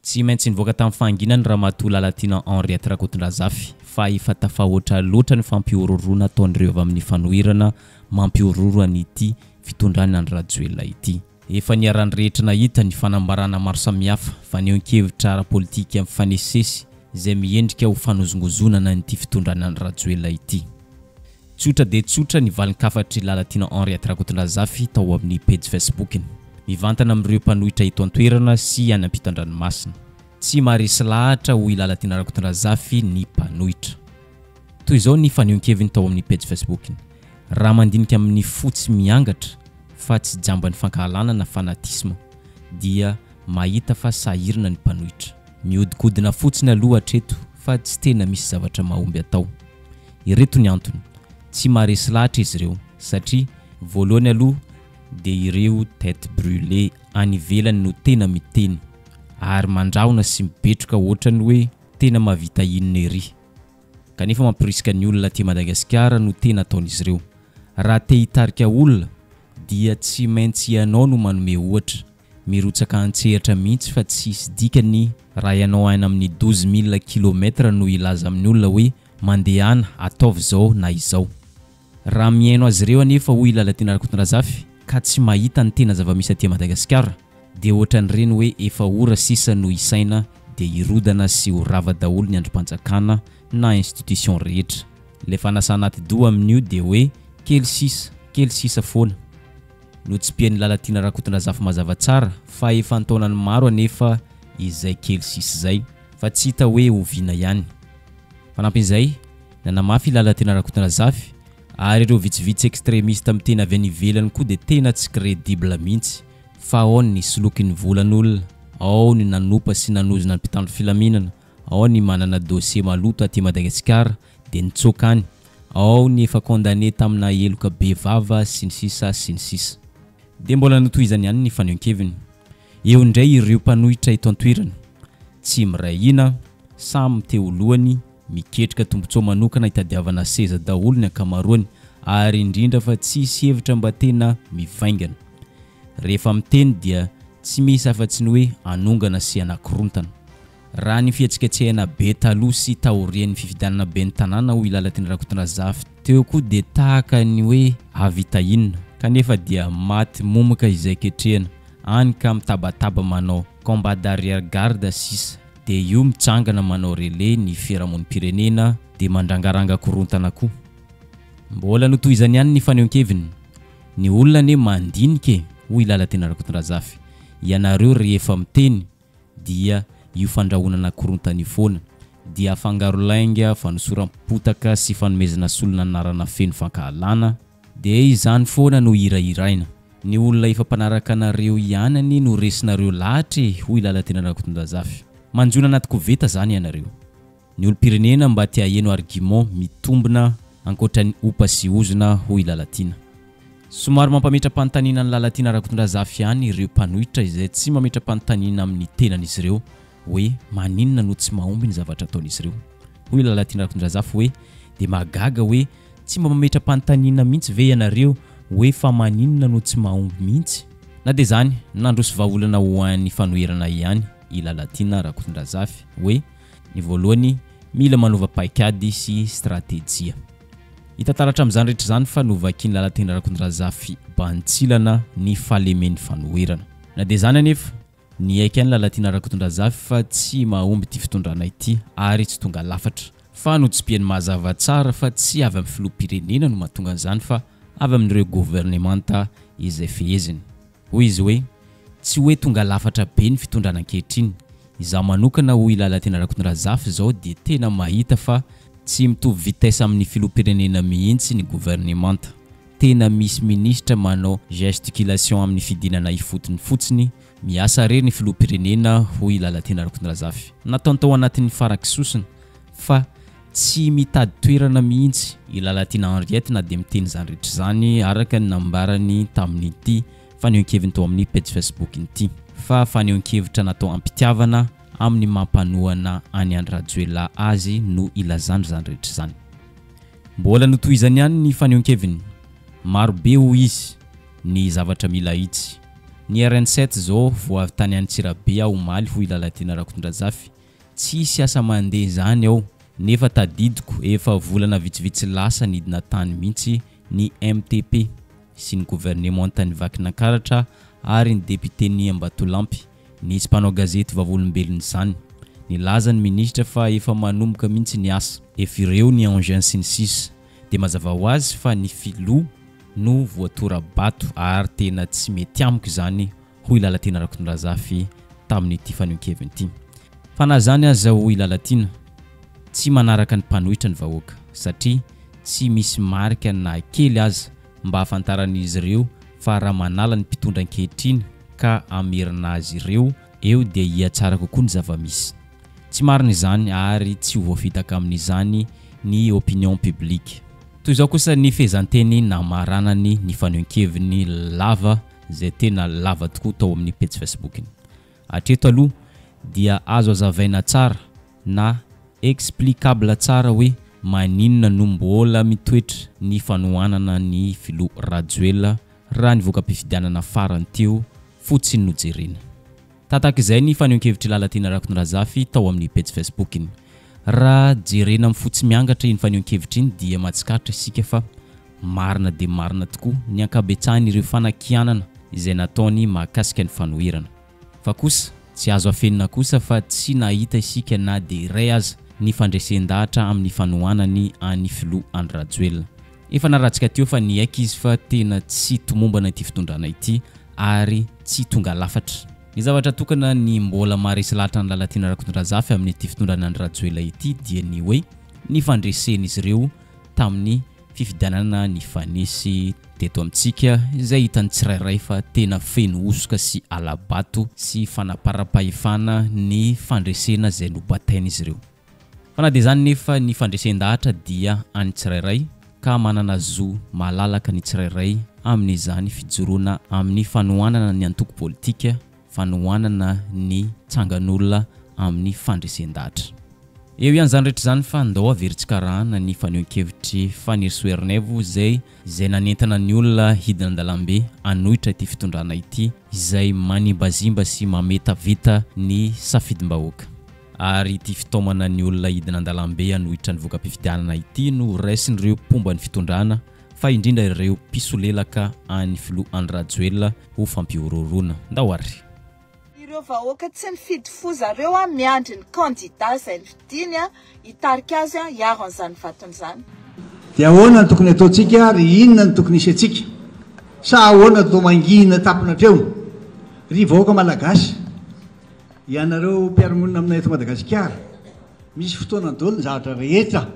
Tsy maintsy nivoaka tamin'ny fahanginany Ramatoa Lalatiana Henriette Rakotondrazafy fa efa tafahoatra loatra ny fampihorohoroana ataon'ireo avy amin'ny fanoherana mampihorohoro an'ity fitondrana Andry Rajoelina ity. Efa niharan'ny rehetra nahita ny fanambarana maro samihafa, fanehoan-kevitra ara-politika mifanesisesy izay miendrika ho fanozongozonana an'ity fitondrana Andry Rajoelina ity. Tsotra dia tsotra ny valin-kafatr'i Lalatiana Henriette Rakotondrazafy tao amin'ny pejy Facebook-ny. Mivantana amin'ireo mpanohitra eto an-toerana sy any ampitan-dranomasina. Tsy maharesy lahatra hoy Lalatiana Rakotondrazafy ny mpanohitra. Toy izao ny fanehoan-keviny tao amin'ny pejy Facebook-ny, Raha mandinika amin'ny fo tsy miangatra fa tsy jamban'ny fankahalana na fanatisma dia mahita fa sahirana ny mpanohitra. Mihodinkodina fotsiny aloha hatreto fa tsy tena misy zavatra mahomby atao. Ireto ny antony, tsy maharesy lahatra izy ireo satria voalohany aloha dia ireo tête brûlée any ivelany no tena miteny ary mandrahona sy mibetroka ohatrany hoe tena mahavita inona ery. Kanefa mampirisika ny olona aty Madagasikara no tena ataon'izy ireo. Raha te hitarika olona dia tsy maintsy ianao no manome ohatra. Mirotsaka an-tsehatra mihitsy fa tsy hisy dikany raha ianao any amin'ny 12 mille kilomètre no hilaza amin'ny olona hoe mandehana ataovy izao na izao. Raha mihaino azy ireo anefa hoy i Lalatiana Rakotondrazafy ka tsy mahita ny tena zava-misy aty Madagasikara dia ohatran'ireny hoe efa ora sisa no hisaina dia hirodana sy ho rava daholo ny andrim-panjakana na institution rehetra. Ilay fanasana atidoha amin'io dia hoe kely sisa, kely sisa foana. Notsipihan'i Lalatiana Rakotondrazafy mazava tsara fa efa an-taonany maro anefa izay kely sisa izay fa tsy hita hoe oviana ihany. Fanampin'izay, nanamafy i Lalatiana Rakotondrazafy ary ireo vitsivitsy extremiste miteny avy any ivelany koa dia tena tsy credible mihitsy fa ao ny nisoloky ny volan'olona, ao ny nanopa sy nanozona ny mpitandro filaminana, ao ny manana dossier maloto aty Madagasikara dia nitsoaka any, ao ny efa condamné tamina heloka be vava sy ny sisa sy ny sisa. Dia mbola notohizany ihany ny fanehoan-keviny. Eo indray ireo mpanohitra eto an-toerana. Tsy miray hina, samy te ho lohany, miketrika tombotsoa manokana hitadiavana seza daholo ny ankamaroany ary indrindra fa tsisy hevitra mba tena mivaingana. Rehefa miteny dia tsy misy afa-tsy ny hoe hanongana sy hanakorontana. Raha ny fihetsiketsehana be taloha sy taorian'ny fifidianana ben'ny tanàna hoy Lalatiana Rakotondrazafy teo koa dia tahaka ny hoe hahavita inona kanefa dia maty momoka izay ketrehina any ka mitabataba manao combat d'arrière garde sisa dia io mitsangana manao relais ny fiarahamonim-pirenena dia mandrangaranga korontana koa. Mbola notohizany ihany ny fanehoan-keviny. Ny olona anie mandinika e, hoy Lalatiana Rakotondrazafy. Ianareo rehefa miteny dia io fandrahonana korontana io foana, dia afangaro lainga, fanosoram-potaka sy fanomezana solon'anarana feno fankahalana, dia izany foana no hirahiraina. Ny olona efa mpanaraka anareo ihany anie no resinareo lahatra e, hoy Lalatiana Rakotondrazafy. Manjona anaty koveta zany ianareo. Ny olom-pirenena mba te haheno argument mitombina ankoatra ny opa sy ozona hoy i Lalatiana. Somary mampametra-panontaniana an'i Lalatiana Rakotondrazafy ihany ireo mpanohitra izay tsy mametra-panontaniana amin'ny tenan'izy ireo hoe maninona no tsy mahomby ny zavatra ataon'izy ireo. Hoy i Lalatiana Rakotondrazafy hoe dia mahagaga hoe tsy mba mametra-panontaniana mihitsy ve ianareo hoe fa maninona no tsy mahomby mihitsy? Na dia izany, nandroso vahaolana ho an'ny fanoherana ihany i Lalatiana Rakotondrazafy hoe Ny voalohany, mila manova paikady sy stratejia. Hita taratra amin'izany rehetra izany fa novakian'i Lalatiana Rakotondrazafy bantsilana ny fahalemen'ny fanoherana. Na dia izany anefa, niaiky ihany Lalatiana Rakotondrazafy fa tsy mahomby ity fitondrana ity ary tsy tonga lafatra. Fa notsipihany mazava tsara fa tsy avy amin'ny filoham-pirenena no mahatonga an'izany fa avy amin'ireo governemanta izay feheziny. Hoy izy hoe, Tsy hoe tonga lafatra be ny fitondrana ankehitriny. Izaho manokana hoy i Lalatiana Rakotondrazafy izao dia tena mahita fa tsy mitovy vitesse amin'ny filoham-pirenena mihitsy ny governemanta. Tena misy minisitra manao gesticulation amin'ny fidinana ifotony fotsiny, miasa re ny filoham-pirenena hoy i Lalatiana Rakotondrazafy. Nataony tao anatin'ny faraky sosona fa tsy mitady toerana mihitsy i Lalatiana Henriette na dia miteny izany rehetra izany araka ny nambarany tamin'ity fanehoan-keviny tao amin'ny pejy Facebook ity fa fanehoan-kevitra natao am-pitiavana amin'ny maha mpanohana an'i Andry Rajoelina azy no ilazany izany rehetra izany. Mbola notohizany ihany ny fanehoan-keviny. Maro be hoy izy ny zavatra mila ahitsy. Ny RN 7 izao vao avy tany Antsirabe aho omaly hoy Lalatiana Rakotondrazafy, tsisy asa mandeha izany ao nefa tadidiko efa volana vitsivitsy lasa nidina tany mihitsy ny MTP sy ny governemantan'i Vakinankaratra ary ny depiten'i Ambatolampy, nisy mpanao gazety vavolombelon'izany. Nilaza ny minisitra fa efa manomboka mihitsy ny asa. Efa ireo ny engins sy ny sisa Dia mazava ho azy fa ny filoha no voatora-bato ary tena tsy mety amiko izany hoy Lalatiana Rakotondrazafy tamin'ity fanehoan-keviny ity. Fa na izany aza hoy Lalatiana, tsy manaraka ny mpanohitra ny vahoaka satria tsy misy marika na kely aza mba hahafantaran'izy ireo fa raha manala ny mpitondra ankehitriny ka hamerina azy ireo eo dia hihatsara kokoa ny zava-misy. Tsy marina izany ary tsy ho voafitaka amin'izany ny opinion publique. Toy izao kosa ny fehezanteny namaranany ny fanehoan-keviny lava izay tena lava tokoa tao amin'ny pejy Facebook-ny. Hatreto aloha dia azo azavaina tsara na explicable tsara hoe maninona no mbola mitoetra ny fanohanana ny filoha Rajoelina raha ny voka-pifidianana farany teo fotsiny no jerena. Tatak'izay ny fanehoan-kevitr'i Lalatiana Rakotorazafy tao amin'ny pejy Facebook-ny. Raha jerena amin'ny fo tsy miangatra iny fanehoan-kevitra iny dia mahatsikaritra isika fa marina dia marina tokoa ny ankabetsahan'ireo fanakianana izay nataony mahakasika ny fanoherana. Fa kosa, tsy azo afenina kosa fa tsy nahita isika na dia iray aza ny fandresen-dahatra amin'ny fanohanany an'i Filoha Andry Rajoelina. Efa naratsika teo fa niaiky izy fa tena tsy tomombana ity fitondrana ity ary tsy tonga lafatra. Ny zavatra tokana ny mbola maharesy lahatra an'i Lalatiana Rakotondrazafy amin'ity fitondrana an'i Rajoelina ity dia ny hoe ny fandresen'izy ireo tamin'ny fifidianana nifanesy teto amintsika izay hitan'ny tsirairay fa tena feno hosoka sy hala-bato sy fanaparam-pahefana ny fandresena izay nobatain'izy ireo. Fa na dia izany nefa ny fandresen-dahatra dia an'ny tsirairay ka manana zo malalaka ny tsirairay amin'izany fijoroana amin'ny fanohanana ny antoko politika, fanohanana ny tsangan'olona amin'ny fandresen-dahatra. Eo ihany izany rehetra izany fa ndao averintsika arahana ny fanehoan-kevitr'i Fanirisoa Ernaivo izay izay nanentana ny olona hidina an-dalambe hanohitra ity fitondrana ity izay manimbazimba sy mametaveta ny safidim-bahoaka. Ary ity fitaomana ny olona hidina an-dalambe hanohitra ny voka-pifidianana ity no raisin'ireo mpomba ny fitondrana fa indrindra ireo mpisolelaka an'ny filoha Andry Rajoelina ho fampihorohoroana. Ndao ary! Ireo vahoaka tsy nifidy foza reo a miandry ny candidat izay nifidiny a hitarika azy a hiaro an'izany vatony izany. Dia ahoana no tokony ataontsika ary inona no tokony hisy antsika? Sa ahoana toa mangina tampona hatreo? Ry vahoaka Malagasy, Ianareo mpiara-monina aminay eto Madagasikara, misy fotoana daholo ny zavatra rehetra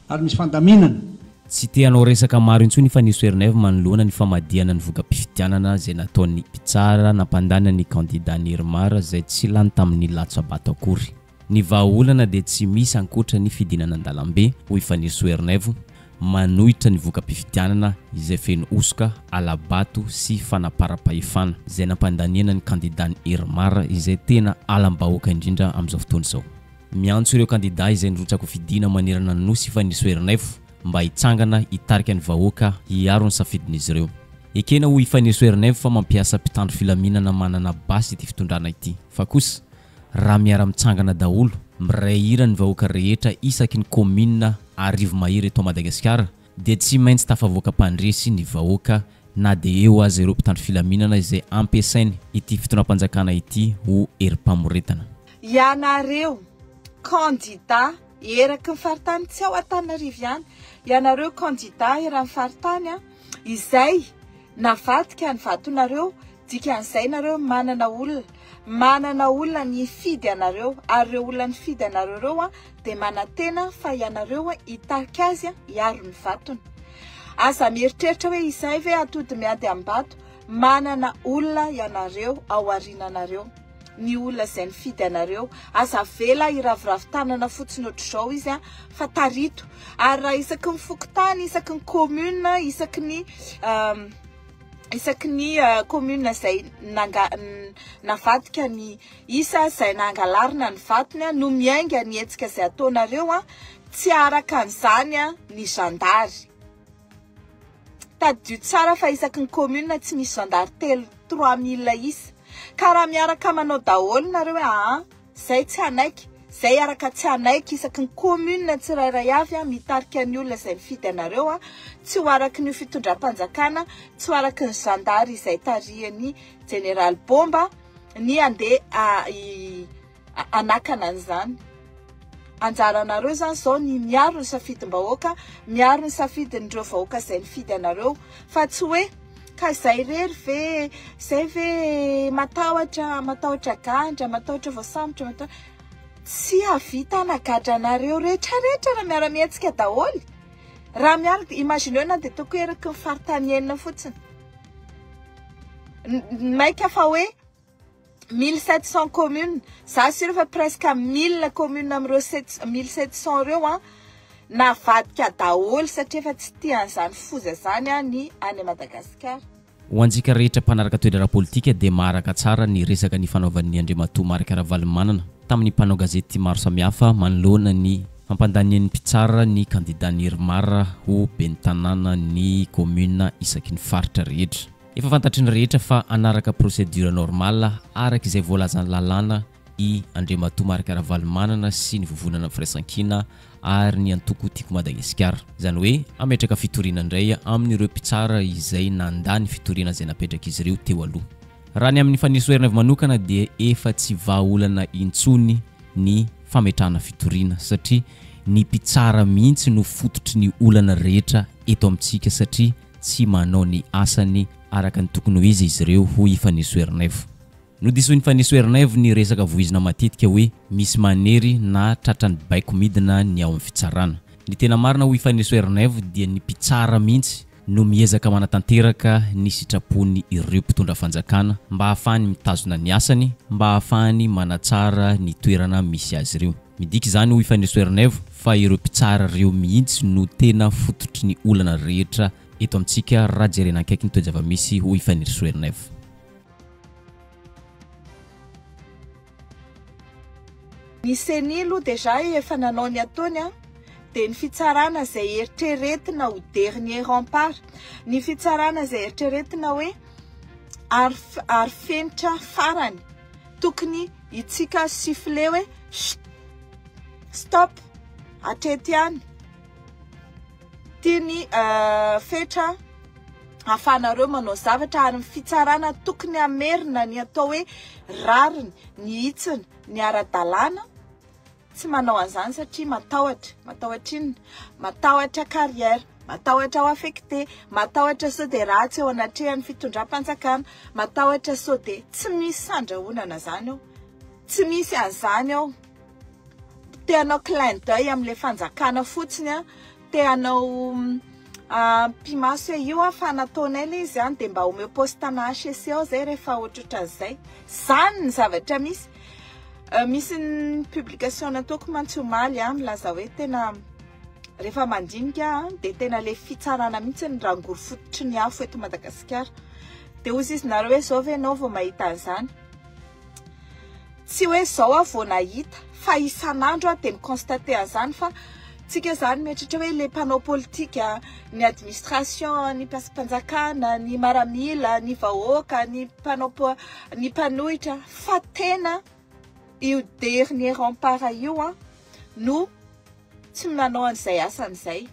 ary misy fandaminana. Tsy te hanao resaka maro intsony i Fanirisoa Ernaivo manoloana ny famadihana ny voka-pifidianana izay nataon'ny mpitsara nampandany ny kandida Nirmar izay tsy lany tamin'ny latsa-bato akory. Ny vahaolana dia tsy misy ankoatra ny fidinana an-dalambe, hoy Fanirisoa Ernaivo, manohitra ny voka-pifidianana izay feno hosoka, hala-bato sy fanaparam-pahefana, izay nampandaniana ny kandidan'ny Irmar izay tena halam-bahoaka indrindra amin'izao fotoana izao. Miantso ireo kandida izay nirotsaka-hofidiana manerana ny Nosy i Fanirisoa Ernaivo mba hitsangana hitarika ny vahoaka hiaro ny safidin'izy ireo. Ekena hoy i Fanirisoa Ernaivo fa mampiasa mpitandro filaminana manana basy ity fitondrana ity, fa kosa Raha miara-mitsangana daholo, miray hira ny vahoaka rehetra isaky ny kaominina Arivomahery eto Madagasikara dia tsy maintsy tafavoaka mpandresy ny vahoaka na dia eo aza ireo mpitandro filaminana izay ampiasainy ity fitondram-panjakana ity ho herim-pamoretana. Ianareo kandida eraky ny faritany, tsy ao Antananarivo ihany, ianareo kandida eran'ny faritany izay Navadika ny vatonareo, dikan'izay nareo manana olona, manana olona nifidy anareo, ary ireo olona nifidy anareo ireo dia manantena fa ianareo hitarika azy hiaro ny vatony. Aza mieritreritra hoe izay ve atody miady am-bato, manana olona ianareo ao aoriananareo, ny olona izay nifidy anareo, aza avela hiraviravy tanana fotsiny ohatr'izao izy fa tarito. Ary raha isaky ny fokontany, isaky ny commune, isaky ny isaky ny commune izay nanga navadika ny isa izay nangalarina ny vatony no miainga ny hetsika izay ataonareo, tsy araka an'izany ny zandary. Tadidio tsara fa isaky ny commune tsy misy zandary telo 3000 isa. Ka raha miaraka manao daholo nareo hoe aa zay tsy hanaiky, zay araka tsy hanaiky isaky ny commune tsirairay avy a, mitarika ny olona izay mifidy anareo a, tsy ho araky ny fitondram-panjakana, tsy ho araky ny zandary izay tarihan'ny jeneraly Bomba ny andeha hanakana an'izany. Anjaranareo izany izao ny miaro ny safidim-bahoaka, miaro ny safidin'ireo vahoaka izay nifidy anareo, fa tsy hoe ka izay irery ve, izay ve matahotra, matahotra gadra, matahotra voasambotra, matahotra, tsy hahavita hanagadra anareo rehetrarehetra raha miara-mihetsika daholo. Raha miala, imagineo na dia toko eraky ny faritany enina fotsiny. Maika fa hoe 1700 communes, za sûr fa presque 1000 communes amin'ireo 1700 ireo an, navadika daholo satria efa tsy tia an'izany foza izany an ny any Madagasikara. Ho antsika rehetra mpanaraka toetra ara-politika dia maharaka tsara ny resaka nifanaovan'ny Andriamatoa Marc Ravalomanana tamin'ny mpanao gazety maro samihafa manoloana ny fampandanian'ny mpitsara ny kandidan'ny IRMAR ho ben'ny tanàna ny commune isaky ny faritra rehetra. Efa fantatry ny rehetra fa hanaraka procédure normale araka izay voalazan'ny lalàna i Andriamatoa Marc Ravalomanana sy ny Vovonana Firaisankina ary ny antoko Tiako Madagasikara. Izany hoe hametraka fitoriana indray amin'ireo mpitsara izay nandà ny fitoriana izay napetrak'izy ireo teo aloha. Raha ny amin'ny Fanirisoa Ernaivo manokana dia efa tsy vahaolana intsony ny fametrahana fitoriana satria ny mpitsara mihitsy no fototry ny olana rehetra eto amintsika satria tsy manao ny asany araka ny tokony ho izy izy ireo hoy i Fanirisoa Ernaivo. Nodisoin'i Fanirisoa Ernaivo ny resaka voizina matetika hoe misy manery na tratran'ny baiko midina ny ao amin'ny fitsarana. Ny tena marina hoy i Fanirisoa Ernaivo dia ny mpitsara mihitsy no miezaka manatanteraka ny sitrapony ireo mpitondra fanjakana mba hahafahany mitazona ny asany, mba hahafahany manatsara ny toerana misy azy ireo. Midika izany hoy Fanirisoa Ernaivo fa ireo mpitsara ireo mihitsy no tena fototry ny olana rehetra eto amintsika raha jerena akaiky ny toe-javamisy hoy Fanirisoa Ernaivo. Ny ceni aloha déjà efa nanao ny ataony an, dia ny fitsarana izay eritreretina ho dernier rempart, ny fitsarana izay eritreretina hoe ary fenitra farany tokony hitsika sifflet hoe chut, stop, hatreto ihany, ity ny fetra ahafahanareo manao zavatra ary ny fitsarana tokony hamerina ny atao hoe rariny, ny hitsiny, ny ara-dalàna, tsy manao an'izany satria matahotra, matahotra inona? Matahotra carrière, matahotra ho affecté, matahotra sao dia ratsy eo anatrehan'ny fitondram-panjakana, matahotra sao dia tsy misy sandrahonana izany ao, tsy misy an'izany ao. Te hanao clin d'oeil amin'ilay fanjakana fotsiny an, te hanao ampimaso hoe io an fa nataonay ilay izy an, dia mba omeo poste ana HCC ao zay rehefa ohatrohatran'izay. Zany ny zavatra misy. Misy ny publication nataoko mantsy omaly an, milaza hoe tena rehefa mandinika an, dia tena ilay fitsarana mihitsy ny rangory fototry ny afo eto Madagasikara. Dia hoy izy nareo hoe zao ve ianao vao mahita an'izany? Tsy hoe zao aho vao nahita fa isan'andro aho dia mi-constater an'izany fa tsika zany mieritreritra hoe le mpanao politika, ny administration, ny mpiasam-panjakana, ny maramila, ny vahoaka, ny mpanao po- ny mpanohitra fa tena io dernier rempart io an no tsy manao an'izay asany izay.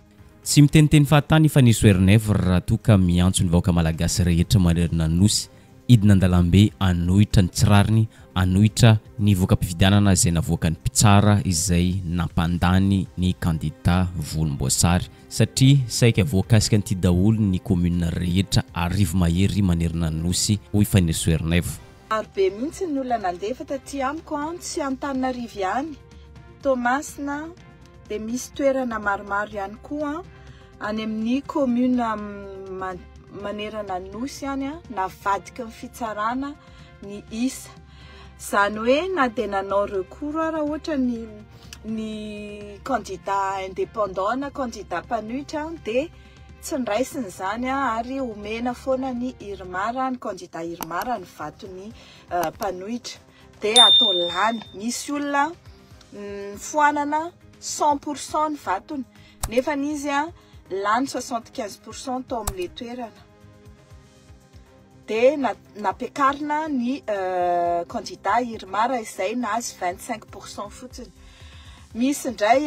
Tsy miteniteny fahatany i Fanirisoa Ernaivo raha toa ka miantso ny vahoaka malagasy rehetra manerana ny Nosy hidina an-dalambe hanohitra ny tsy rariny, hanohitra ny voka-pifidianana izay navoakan'ny mpitsara izay nampandany ny kandida volomboasary satria saika voakasika an'ity daholo ny commune rehetra 1000 mahery manerana ny Nosy hoy Fanirisoa Ernaivo. Maro be mihitsy ny olona nandefa taty amiko an, tsy Antananarivo ihany, Toamasina, dia misy toerana maromaro ihany koa any amin'ny commune manerana ny Nosy any navadiky ny fitsarana ny isa. Izany hoe na dia nanao recours ara ohatra ny ny candidat indépendant na candidat mpanohitra dia tsy niraisina izany ary omena foana ny IRMAR, ny candidat IRMAR ny vaton'ny mpanohitra. dia atao lany. Misy olona foanana 100% ny vatony nefa izy lany 75% tao amin'ilay toerana. Dia nampiakarina ny candidat Irmar izay nahazo 25% fotsiny. Misy indray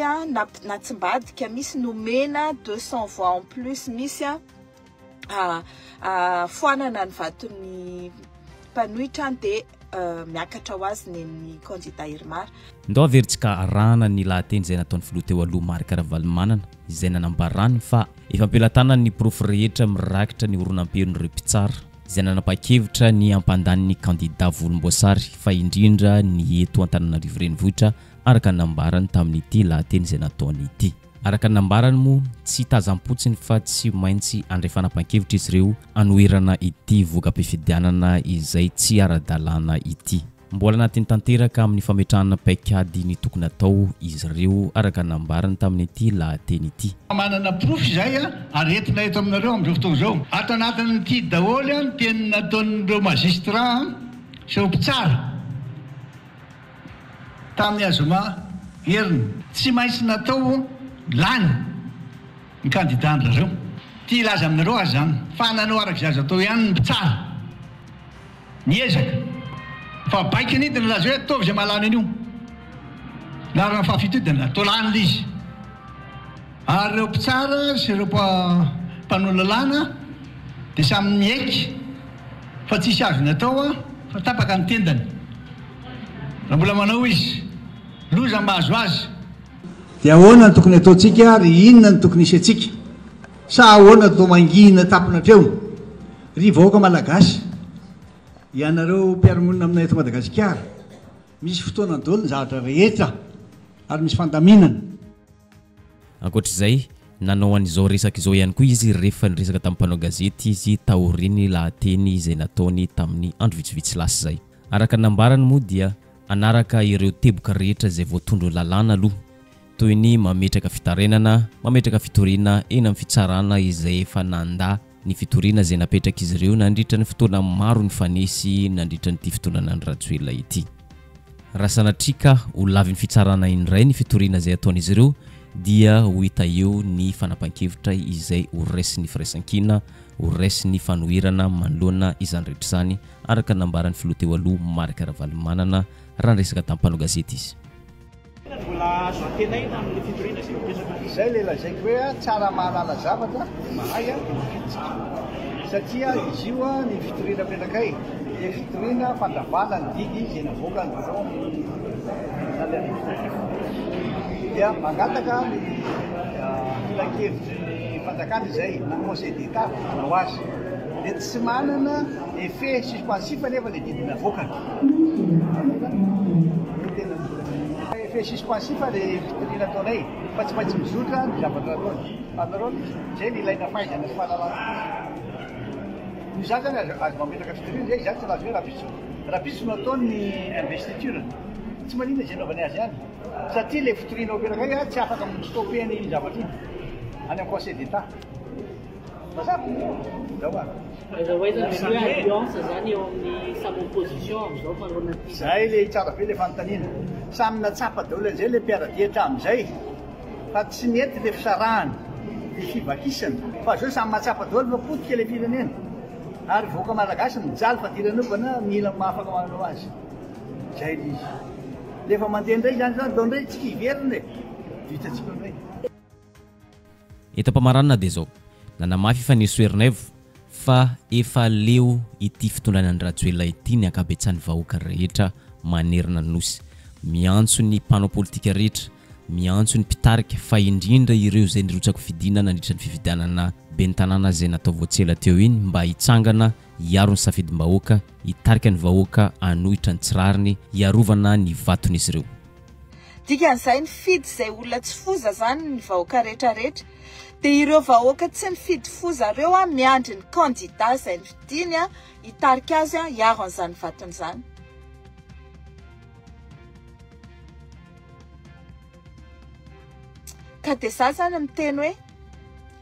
natsimbadika, misy nomena 200 voix en plus, misy foanana ny vaton'ny mpanohitra dia miakatra ho azy ny candidat Irmar. Ndao averintsika arahana ny lahateny izay nataon'ny filoha teo aloha Marc Ravalomanana izay nanambarany fa efa am-pelatanany ny porofo rehetra mirakitra ny horonam-peon'ireo mpitsara izay nanapa-kevitra ny hampandany ny kandida volomboasary fa indrindra ny eto Antananarivo Renivohitra araka ny nambarany tamin'ity lahateny izay nataony ity. Araka ny nambarany moa, tsy tazam-potsiny fa tsy maintsy handray fanapahan-kevitra izy ireo hanoherana ity voka-pifidianana izay tsy ara-dalàna ity. Mbola anatin'ny tanteraka amin'ny fametrahana paikady ny tokony hatao izy ireo, araka ny nambarany tamin'ity lahateny ity. Manana porofo izahay ary entina eto aminareo amin'izao fotoana izao. Ato anatin'ity daholo ny teny nataon'ireo magistrats sy ireo mpitsara tamin'ny azoma heriny. Tsy maintsy natao lany ny kandidà-ndry zareo. Te hilaza aminareo aho izany fa nanao araka izay azo atao ihany ny mpitsara. Niezaka. Fa baiko anie dia nilaza hoe ataovy izay mahalany an'io. Laharana fahafito io dia natao lany ilay izy. Ary ireo mpitsara sy ireo mpanao lalàna dia samy niaiky fa tsisy azony atao fa tapaka ny tendany. Raha mbola manao izy, loza mahazo azy. Dia ahoana no tokony ataontsika ary inona no tokony hisy antsika? Sa ahoana toa mangina tampona hatreo? Ry vahoaka Malagasy, ianareo mpiara-monina aminay eto Madagasikara, misy fotoana daholo ny zavatra rehetra ary misy fandaminana. Ankoatra izay, nanao an'izao resaka izao ihany koa izy rehefa niresaka tamin'ny mpanao gazety izy taorian'ny lahateny izay nataony tamin'ny andro vitsivitsy lasa izay. Araka ny nambarany moa dia hanaraka ireo teboka rehetra izay voatondron'ny lalàna aloha, toy ny mametraka fitarainana, mametraka fitoriana eny amin'ny fitsarana izay efa nandà ny fitoriana izay napetrak'izy ireo nandritra ny fotoana maro nifanesy nandritra an'ity fitondrana an'i Rajoelina ity. Raha sanatria ka ho lavin'ny fitsarana indray ny fitoriana izay ataon'izy ireo dia ho hita eo ny fanapahan-kevitra izay ho raisin'ny firaisankina, ho raisin'ny fanoherana manoloana izany rehetra izany, araka ny nambaran'ny filoha teo aloha Marc Ravalomanana raha niresaka tamin'ny mpanao gazety izy. Inona no mbola azo antenaina amin'ny fitoriana izay mipetraka? Izay ilay lazaiko hoe tsara mahalala zavatra, mahay dia mifiditsika. Satria izy io ny fitoriana apetrakay dia fitoriana fandravana ny didy izay navoakan'ny birao nasionaly administratif. Dia mangataka ny filankevitry ny fanjakana izay na conseil d'Etat hanao azy. Dia tsy manana effet suspensif anefa ilay didy navoakany. Effet suspensif le fitoriana ataonay fa tsy maintsy mizotra ny zavatra ataony. Fantatrao le izy? Zay le ilaina fahaizana sy fahalalana tokoa. Noho izany zany azo azo mametraka fitoriana zay, izany tsy laza hoe rahampitso. Rahampitso no atao ny investiture. Tsy maninona izay anaovany azy any. Satria le fitoriana apetraka io tsy afaka mi-stopper an'iny zavatra iny any amin'ny conseil d'Etat. Mazava? Zao ary. Aiza ho aiza ny mety hoe alliance zany eo amin'ny samy opposition amin'izao manoloana ity. Zay le tsara be le fanontaniana. Samy natsapa daholo an'izay le mpiara-dia hatramin'izay fa tsy nety le fisarahana, le fivakisana. Fa zao samy mahatsapa daholo fa potika le firenena ary vahoaka malagasy mijaly fadiranovana mila mahafaka manao azy. Zay le izy. Rehefa mandeha indray zany zao ndao indray tsika hiverina e. Vitatsika eo indray. Eto am-pamaranana dia izao, nanamafy i Fanirisoa Ernaivo fa efa leo ity fitondrana an'i Rajoelina ity ny ankabetsahan'ny vahoaka rehetra manerana ny Nosy. Miantso ny mpanao politika rehetra, miantso ny mpitarika fa indrindra ireo izay nirotsakofidina nandritra ny fifidianana ben'ny tanàna izay natao vao tsy ela teo iny mba hitsangana hiaro ny safidim-bahoaka, hitarika ny vahoaka hanohitra ny tsy rariny, hiarovana ny vaton'izy ireo. Dikan'izay nifidy izay olona tsy foza zany ny vahoaka rehetra rehetra. Dia ireo vahoaka tsy nifidy foza reo a miandry ny candidat izay nofidiny a hitarika azy a hiaro an'izany vatony izany. Ka dia za zany miteny hoe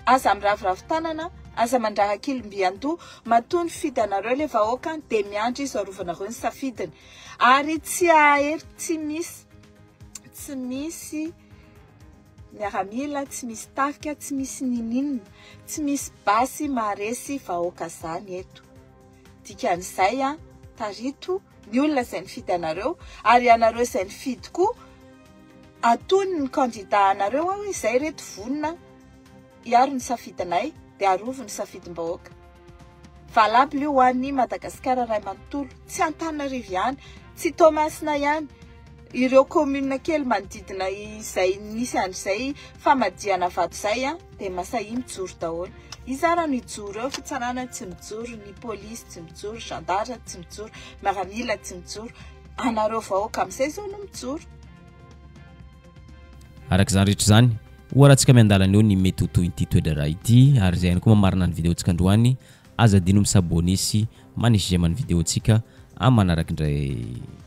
aza miraviravy tanana, aza mandrara kilim-by an-doha, matoa nifidy anareo ilay vahoaka dia miandry izy arovanareo ny safidiny. Ary tsy hahery tsy misy tsy misy miaramila, tsy misy tafika, tsy misy ninoninona, tsy misy basy maharesy vahoaka zany eto. Dikan'izay an, tarito ny olona izay nifidy anareo ary ianareo izay nifidy koa atony ny candidat anareo aho izay reto vonona hiaro ny safidinay dia arovy ny safidim-bahoaka. Valable io ho an'i Madagasikara iray manontolo, tsy Antananarivo ihany, tsy Toamasina ihany, ireo commune kely manodidina izay nisy an'izay famadihana vato izay dia masahia mijoro daholo. Iza ara no hijoro eo? Fitsarana tsy mijoro, ny polisy tsy mijoro, gendarme tsy mijoro, miaramila tsy mijoro. Anareo vahoaka amin'izay izao no mijoro. Araka izany rehetra izany, ho arahantsika miandalana eo ny mety ho tohin'ity toe-draharaha ity ary izay ihany koa mamarana ny video-ntsika androany. Aza adino mi-s'abonner sy manisy j'aime ny video-ntsika amin'ny manaraka indray.